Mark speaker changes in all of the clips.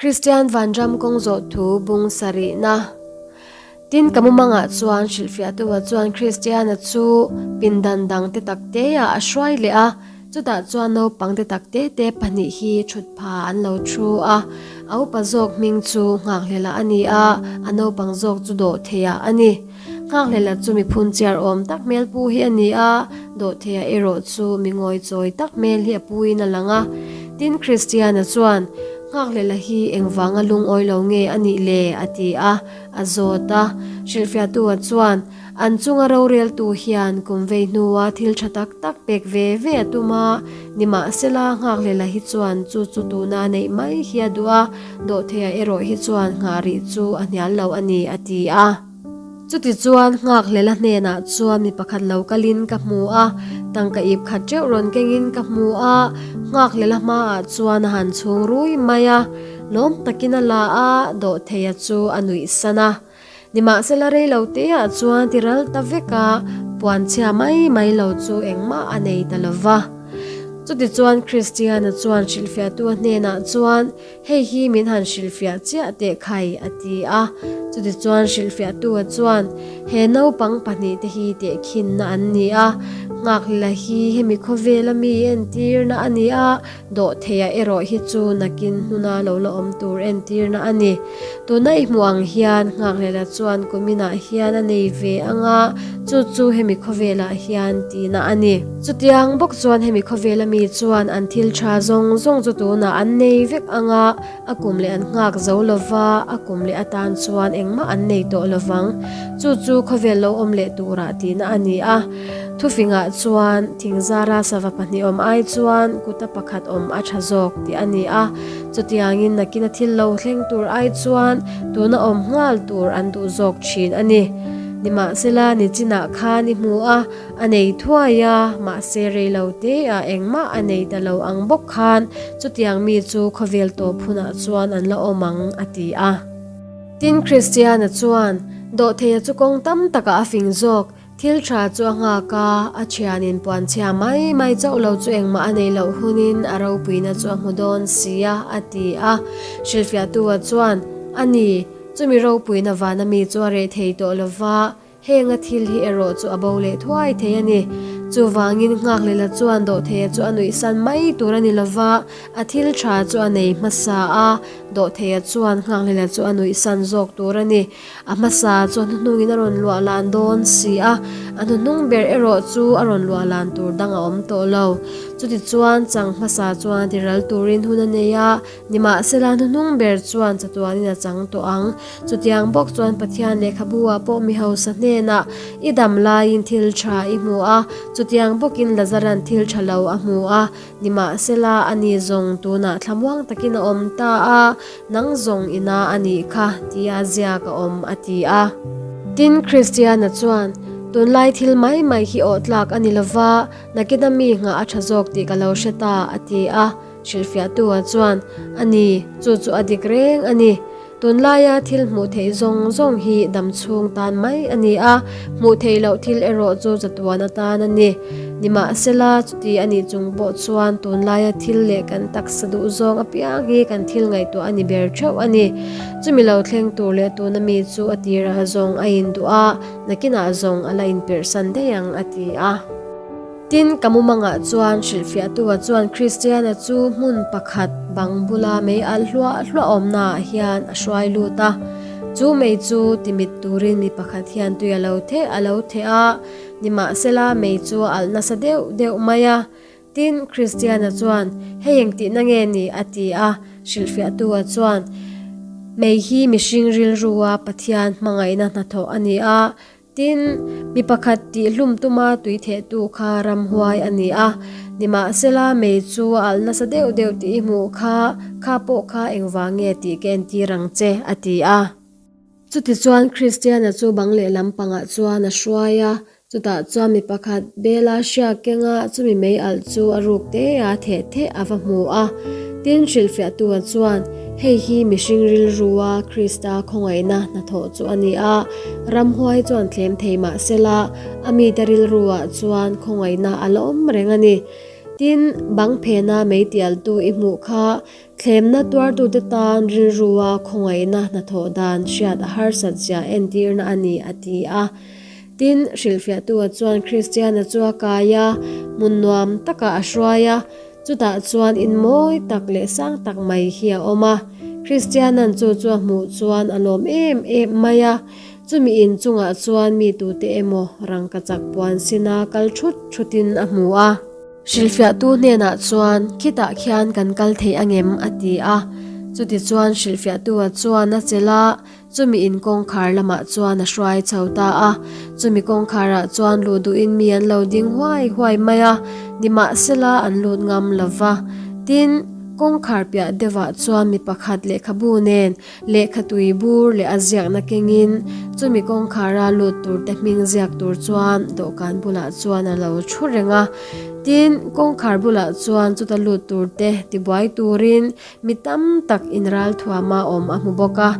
Speaker 1: Kristian Vanram kawng zawh thu bung sarihna. Tin, ka mumangah chuan hrilhfiahtua chuan Kristiana chu pindan dang te tak teah a hruai leh a, chutah chuan naupang te tak te te pahnih hi thutpha an lo thu a. A upa zawk hming chu Nghakhlehla a ni a, a naupang zawk chu Dawhtheia a ni. Nghakhlehla chu mi phunchiar awm tak hmel pu hi a ni a, Dawhtheia erawh chu mi ngawichawi tak hmel hi a puin a lang a. Tin, Kristiana chuan, Nghakhlehla hi engvanga lungawi lo nge a nih le? a ti a, a zawt a. Hrilhfiahtua chuan, An chunga roreltu hian kum vei hnua thil tha tak tak pek ve ve a tum a, nimahsela Nghakhlehla hi chuan chu chu tuna neih mai hi a duh a, Dawhtheia erawh hi chuan nghah rih chu a hnial lo a ni, a ti a. Chutichuan Nghakhlehla hnenah chuan mi pakhat lo kalin ka hmu a, tangka ip khat teuh rawn kengin ka hmu a, Nghakhlehla hmaah chuan a han chhung rui mai a, lawm takin a la a, Dawhtheia chu a nuih san a. Nimahsela rei lo teah chuan ti ral ta vek a, puanchhia mai mai lo chu engmah a nei ta lo va. Chutichuan Kristiana chuan hrilhfiahtua hnenah chuan, Hei hi min han hrilhfiah chiah teh khai, a ti a. Chutichuan hrilhfiahtua chuan, He naupang pahnihte hi tehkhinna an ni a, Nghakhlila hi hemi khawvela mi entirna a ni a, Dawhtheia erawh hi chu nakin hnuna lo la awm tur entirna a ni. Tuna i hmuh ang hian Nghakhlila chuan kuminah hian a nei ve ang a, chu chu hemi khawvelah hian tihna a ni. Chutiang bawk chuan hemi khawvela mi chuan an thil tha zawng zawng chu tunah an nei vek ang a, a kum leh an nghak zo lo va, a kum leh atan chuan engmah an nei tawh lo vang. Chu chu khawvel lo awm leh turah tihna a ni a. Thufingah chuan thingzara sava pahnih awm ai chuan kuta pakhat awm a tha zawk tih a ni a. Chutiangin nakina thil lo thleng tur ai chuan tuna awm nghal tur an duh zawk thin a ni. Nimahsela nichinah khan i hmu a, a nei thuai a, mahse rei lo teah engmah a nei ta lo ang bawk khan chutiang mi chu khawvel tawp hunah chuan an la awm ang, a ti a. Tin, Kristiana chuan dawhtheia chu kawng tam takah a fing zawk. Thil tha chu a nghak a, a thianin puanchhia mai mai chauh lo chu engmah a neih loh hunin a ropuina chu a hmu dawn si a, a ti a. Hrilhfiahtua chuan, A ni, chumi ropuina vana mi chu a reh thei tawh lo va, heng a thil hi erawh chu a bo leh thuai thei a ni. Chuvangin Nghaklela chuan Dawhtheia chu a nuihsan mai tur a ni lo va, a thil tha chu a nei hmasa a, Dawhtheia chuan Nghaklela chu a nuihsan zawk tur a ni. A hmasa chu a hnuhnungin a rawn luah lan dawn si a, a hnuhnung ber erawh chu a rawn luah lan tur dang a awm tawh lo. Chutichuan chang hmasa chuan a tiral turin hun a nei a, nimahsela hnuhnung ber chuan chatuanin a chang tawh ang. Chutiang bawk chuan Pathian lehkhabu ah pawh mi hausa hnenah i dam laiin thil tha i hmu a, chutiang bawkin Lazaran thil tha lo a hmu a, Nimahsela, ani zawng tunah thlamuang takin a awm ta a, nang zawng ina a nih kha, tia ziak a awm, a ti a. Tin, Kristiana chuan, Tunlai thil mai mai hi awh tlak a ni lova, nakina mi nghah a tha zawk tih ka lo hre ta, a ti a. Hrilhfiahtua chuan, A ni, chu chu a dik reng a ni. Tunlaia thil hmuh theih zawng zawng hi dam chhung tan mai a ni a, hmuh theih loh thil erawh chu chatuan atan a ni. Nimahsela, chuti a nih chung pawh chuan tunlaia thil leh kan taksa duh zawng apiang hi kan thil ngaihtuah a ni ber theuh a ni. Chumi lo thleng tur leh tuna mi chu a tirah zawng a induh a, nakinah zawng a la inperhsan daih ang, a ti a. Tin, ka mumangah chuan hrilhfiahtua chuan Kristiana chu hmun pakhat bang bula mei alh hluah hluah awmnaah hian a hruai lut a. Chu mei chu timit turin mi pakhat hian tui a lo theh a lo theh a, nimahsela mei chu a alh nasa deuh deuh mai a. Tin, Kristiana chuan, Hei engtihna nge ni? a ti a. Hrilhfiahtua chuan, Mei hi mihring rilrua Pathian hmangaihna hnathawh a ni a, Tin, mi pakhat tihhlum tuma tui thehtu kha ramhuai a ni a, nimahsela mei chu a alh nasa deuh deuh tih i hmuh kha, kha pawh kha engvang nge tih ka entir ang che, a ti a. Chutichuan Kristiana chu bang lehlam pangah chuan a hruai a, chutah chuan mi pakhat Bela hriak kenga chumi mei alh chu a ruk te a theh theh a va hmu a. Tin, hrilhfiahtua chuan, Hei hi mihring rilrua Krista khawngaihna hnathawh chu a ni a, Ramhuai chuan thlem thei mah sela, a mite rilruah chuan khawngaihna a la awm reng a ni. Tin, bang phena mei tialtu i hmuh kha thlemna tuartute tan rilrua khawngaihna hnathawh dan hriat a harsat zia entirna a ni, a ti a. Tin, hrilhfiahtua chuan Kristiana chu a kai a, hmun nuam takah a hruai a, chutah chuan in mawi tak leh sang tak mai hi a awm a. Kristiana'n chu chu a hmuh chuan a lawm em em mai a. Chumi in chungah chuan mi tute emaw rangkachak puan sina kal thut thutin a hmu a. Hrilhfiahtu hnenah chuan, Khitah khian kan kal thei angem? a ti a. Chutichuan hrilhfiahtua chuan a chelh a, chumi in kawngkhar lamah chuan a hruai chho ta a. Chumi kawngkharah chuan luh duhin mi an lo ding huai huai mai a, nimahsela an lut ngam lo va. Tin, kawngkhar piah deuhah chuan mi pakhat lehkhabu nen Lehkha tui bur leh a ziakna kengin chumi kawngkhara lut turte hming ziak tur chuan dawhkan bulah chuan a lo thu reng a. Tin, kawngkhar bulah chuan chuta lut turte tibuai turin mi tam tak inral thuama awm a hmu bawk a.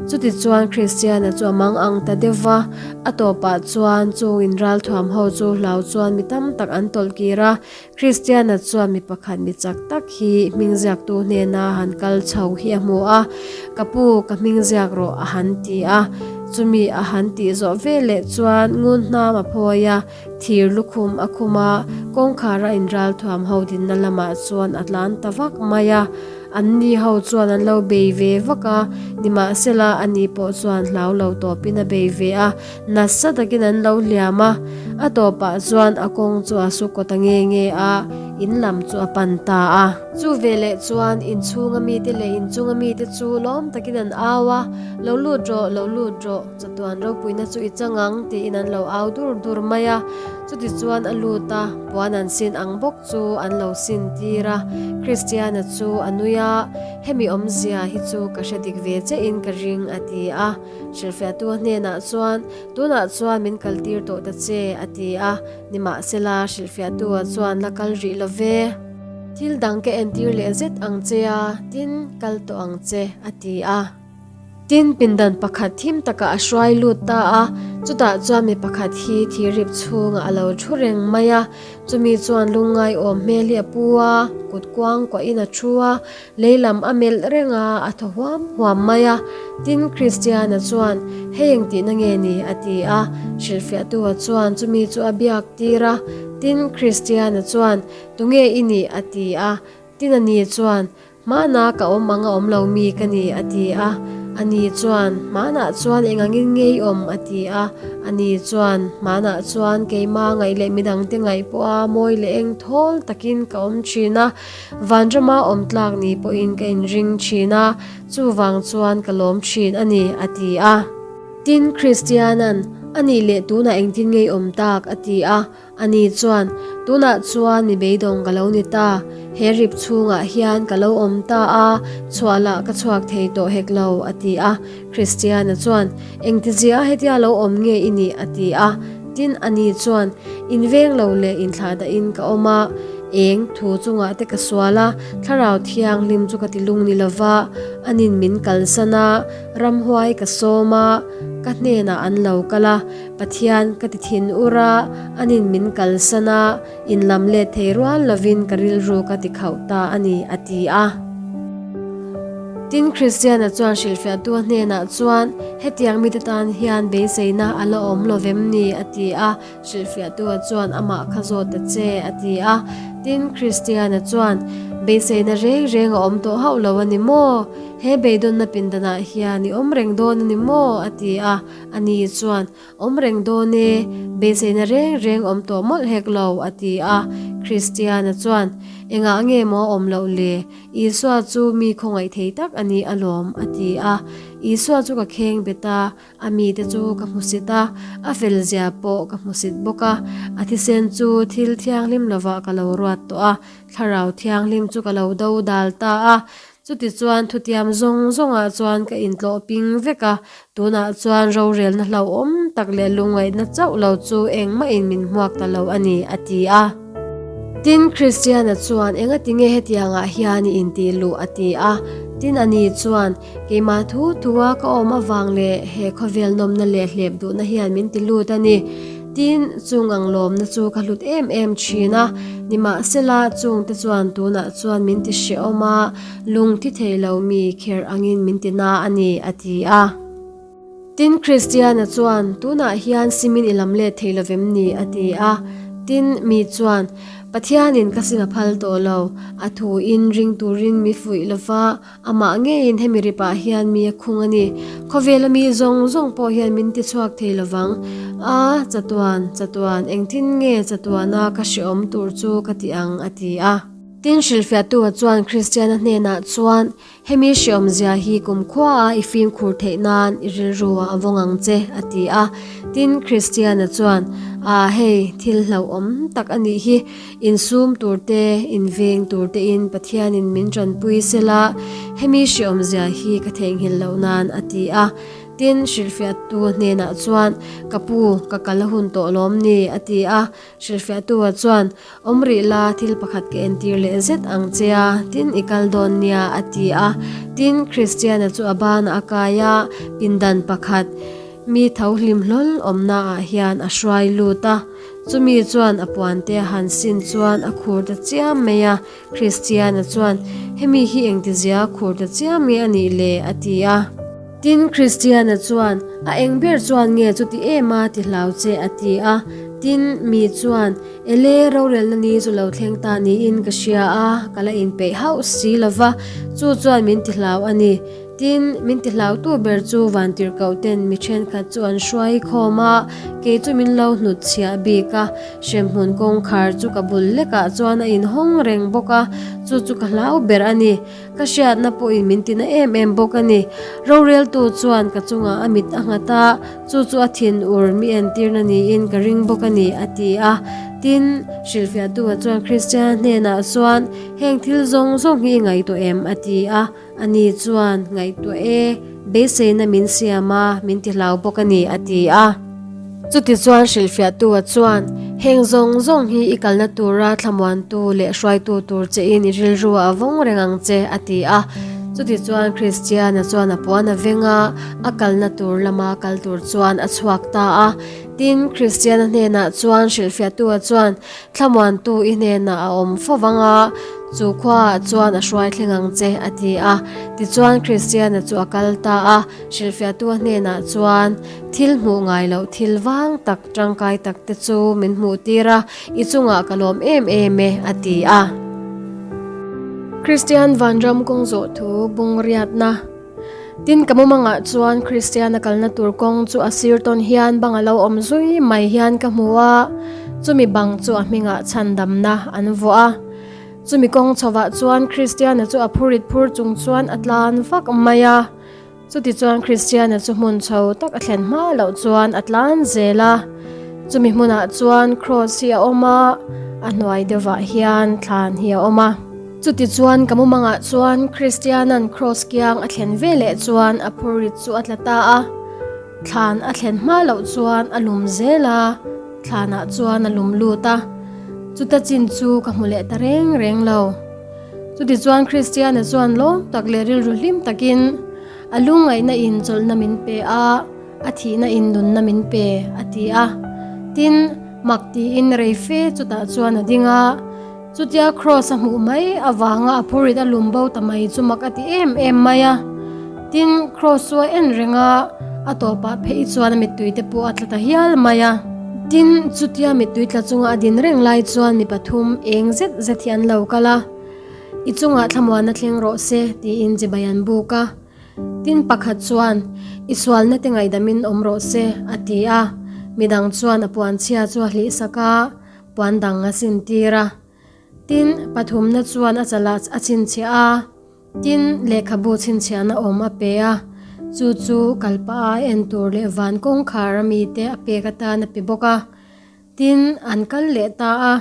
Speaker 1: Chutichuan Kristiana chu a mang ang ta deuh va, a tawpah chuan chung inral thuam ho chu hlau chuan mi tam tak an tawlh kir a. Kristiana chuan mi pakhat mi chak tak hi hming ziaktu hnena han kal chho hi a hmu a, Ka pu, ka hming ziak rawh a han ti a. Chumi a han tih zawh veleh chuan ngun hnam a phawi a, thir lukhum a khum a, kawngkhar a inral thuam ho dinna lamah chuan a tlan ta vak mai a. Anni ho chuan an lo bei ve vak a, nimahsela ani pawh chuan hlau lo tawpin a bei ve a. Nasa takin an lo hliam a, a tawpah chuan a kawng chu a su kawt a nge nge a, in lam chu a pan ta a. Chu veleh chuan inchhunga mite leh inchunga mite chu lawm takin an au a, Lo lut rawh, lo lut rawh, chatuan ropuina chu i chang ang, tiin an lo au dur dur mai a. Chutichuan a lut a, puan an sin ang bawk chu an lo sin tir a. Kristiana chu a nui a, Hemi awmzia hi chu ka hre dik ve chiahin ka ring, a ti a. Hrilhfiahtu a hnenah chuan, Tunah chuan min kaltir tawh ta che, a ti a. Nimahsela, hrilhfiahtu-a chuan la kal rih lo ve. Thil dang ka entir leh zet ang che a, tin, kal tawh ang che, a ti a. Tin, pindan pakhat thim takah a hruai lut ta a, chutah chuan mi pakhat hi thirip chhungah a lo thu reng mai a. Chumi chuan lungngai awm hmel hi a pu a, kut kuang kuahin a thu a, Lei lam a melh reng a, a thaw huam huam mai a. Tin, Kristiana chuan, Hei engtihna nge ni? a ti a. Hrilhfiahtua chuan chumi chu a biak tir a. Tin, Kristiana chuan, Tunge i nih? a ti a. Tin, ani chuan, Hmana ka awm ang a awm lo mi ka ni, a ti a. Ani chuan, Hmanah chuan eng angin nge i awm? a ti a. Ani chuan, Hmanah chuan keima ngaih leh midangte ngaih pawha mawi leh eng thawl takin ka awm thin a. Vanrama awm tlak ni pawhin ka inring thin a, chuvang chuan ka lawm thin a ni, a ti a. Tin, Kristiana'n, A nih leh tunah engtin nge i awm tak? a ti a. Ani chuan, Tunah chuan mi beidawng ka lo ni ta, he rip chhungah hian ka lo awm ta a, chhuah lah ka chhuak thei tawh hek lo, a ti a. Kristiana chuan, Engtizia hetia lo awm nge i nih? a ti a. Tin, ani chuan, Inveng lo leh inthlahdahin ka awm a, eng thu chungah te ka sual a, Thlarau Thianghlim chu ka ti lung ni lo va, anin min kalsan a, ramhuai ka sawm a, ka hnenah an lo kal a, Pathian ka ti thin ur a, anin min kalsan a, inlam let thei rual lovin ka rilru ka ti khauh ta a ni, a ti a. Tin, Kristiana chuan hrilhfiahtu a hnenah chuan, Hetiang mite tan hian beiseina a la awm lo vem ni? a ti a. Hrilhfiahtua chuan, Amah kha zawt ta che, a ti a. Tin, Kristiana chuan, Beiseina reng reng a awm tawh hauh lo a ni maw? He beidawnna pindanah hian i awm reng dawn a ni maw? a ti a. Ani chuan, Awm reng dawn e, beiseina reng reng awm tawh mawlh hek lo, a ti a. Kristiana chuan, Engah nge maw a awm loh le? Isua chu mi khawngaih thei tak a ni alawm, a ti a. Isua chu ka kheng bet a, a mite chu ka hmusit a, a felzia pawh ka hmusit bawk a. A thisen chu thil thianghlim lovah ka lo ruat tawh a, Thlarau Thianghlim chu ka lo dodal ta a. Chutichuan thutiam zawng zawngah chuan ka intlawh ping vek a, tunah chuan rorelna hlauhawm tak leh lungngaihna chauh lo chu engmahin min hmuak ta lo a ni, a ti a. Tin, Kristiana chuan, Engatinge hetiangah hian i intih luh? a ti a. Tin, ani chuan, Keimah thu thua ka awm avang leh he khawvel nawmna leh hlep duhna hian min ti lut a ni. Tin, chung ang lawmna chu ka hlut em em thin a, nimahsela chungte chuan tunah chuan min ti hrehawm a, lung thi thei lo mi kher angin min ti na a ni, a ti a. Tin, Kristiana chuan, Tunah hian simin i lam let thei lovem ni? a ti a. Tin, mi chuan, Pathianin ka sim a phal tawh lo, a thuin ring turin mi fuih lova, Amah ngeiin hemi ripah hian mi a khung a ni. Khawvela mi zawng zawng pawh hian min ti chhuak thei lovang. A, chatuan, chatuan, engtin nge chatuana ka hrehawm tur chu ka ti ang, a ti a. Tin, hrilhfiahtua chuan Kristiana hnenah chuan, Hemi hrehawmzia hi kumkhuaah i fimkhur theih nan i rilruah a vawng ang che, a ti a. Tin, Kristiana chuan, A, hei, thil hlauhawm tak a nih hi. Insum tur te, inveng tur tein Pathianin min tanpui sela, hemi hreawmzia hi ka theihnghilh loh nan a ti a. Tin, hrilhfiahtu hnenah chuan, Ka pu, ka kal a hun tawh lawm ni? a ti a. Hrilhfiahtua chuan, Awm rih la, thil pakhat ka entir leh zet ang che a, tin i kal dawn nia, a ti a. Tin, Kristiana chu a banah a kai a, pindan pakhat, mi tho hlim hlawl awmnaah hian a hruai lut a. Chumi chuan a puante a han sin chuan a khur ta chiam mai a, Kristiana chuan, Hemi hi engtizia khur ta chiam nge a nih le? a ti a. Tin, Kristiana chuan, A eng ber chuan nge chuti em a ti hlau che? a ti a. Tin, mi chuan, Ele, rorelna ni chu lo thleng ta niin ka hria a, ka la inpeih hauh si lo va, chu chuan min ti hlau a ni. Tin, min ti hlautu ber chu vantirhkoh ten mi thenkhat chu an hruai khawm a, kei chu min lo hnut chhiah bik a, hremhmun kawngkhar chu ka bul lekah chuan a inhawng reng bawk a, chu chu ka hlau ber a ni. Ka hriatna pawhin min tina em em bawk a ni. Roreltu chuan ka chungah a mit a nghat a, chu chu a thinur mi entirna niin ka ring bawk a ni, a ti a. Tin, hrilhfiahtua chuan Kristiana hnenah chuan, Heng thil zawng zawng hi i ngaihtuah em? a ti a. Ani chuan, Ngaihtuah e, beiseina min siam a, min ti hlau bawk a ni, a ti a. Chutichuan hrilhfiahtua chuan, Heng zawng zawng hi i kalna tura thlamuantu leh hruaitu tur chein i rilruah a vawng reng ang che, a ti a. Chutichuan Kristiana chuan a puan a veng a, a kalna tur lama kal tur chuan a chhuak ta a. Tin, Kristiana hnenah chuan hrilhfiahtua chuan, Thlamuantu i hnenah a awm fo vang a, chu khuaah chuan a hruai thleng ang che, a ti a. Tichuan Kristiana chu a kal ta a, hrilhfiahtu a hnenah chuan, Thil hmuh ngai loh thil vang tak tangkai tak te chu min hmuh tir a, i chungah ka lawm em em e, a ti a. Kristian Vanram kawng zawh thu bungriatna. Tin, ka mumangah chuan Kristiana kalna tur kawng chu a sir tawn hian bang a lo awm zui mai hian ka hmu a, chumi bang chu a hmingah chhandamna an vuah a. Chumi kawng chhovah chuan Kristiana chu a phurit phur chung chuan a tlan vak mai a. Chutichuan Kristiana chu hmun chho tak a thlen hma loh chuan a tlan zel a. Chumi hmunah chuan kraws hi a awm a, a hnuai deuhvah hian thlan hi a awm a. Chutichuan ka mumangah chuan Kristianan kraws kiang a thlen ve leh chuan a phurrit chu a tla ta a, thlan a thlen hma loh chuan a lum zel a, thlanah chuan a lum lut a, chuta chin chu ka hmu leh ta reng reng lo. Chutichuan Kristiana chuan lawm tak leh rilru hlim takin a lungngaihna in chawlhna min pe a, a thihna in nunna min pe, a ti a. Tin, mak tiin rei fe chutah chuan a ding a. Chutia Kraws a hmuh mai avanga a phurit a lum bo ta mai chu mak a ti em em mai a. Tin, Kraws chu a en reng a, a tawpah phei chuan a mittui te pawh a tla ta hial mai a. Tin, chutia mittui tla chunga a din reng lai chuan mi pathum eng zet zet hi an lo kal a, I chungah thlamuan a thleng rawh se, tiin chibai an buk a. Tin, pakhat chuan, I sualna te ngaihdamin awm rawh se, a ti a. Midang chuan a puanchhia chu a hlihsak a. Puan dang a sintir a, tin, pathumna chuan a chalah a chhinchhiah a, tin, lehkhabu chhinchhiahna awm a pe a, chu chu kalpah a en tur leh van kawngkhar a mite a pek atan a pe bawk a. Tin, an kal leh ta a,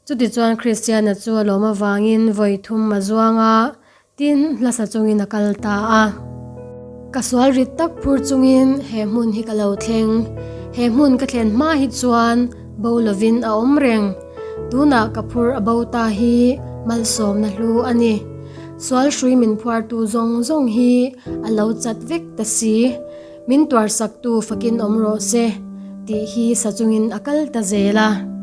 Speaker 1: chutichuan Kristiana chu a lawm avangin vawi thum a zuang a, Tin, hlasa chungin a kal ta a. Ka sual rit tak phur chungin he hmun hi ka lo thleng. He hmun ka thlen hma hi chuan bo lovin a awm reng. Tunah ka phur a bo ta hi malsawmna hlu a ni. Sual hrui min phuartu zawng zawng hi a lo chat vek ta si. Min tuarsaktu fakin awm rawh se. Tih hi sa chungin a kal ta zel a.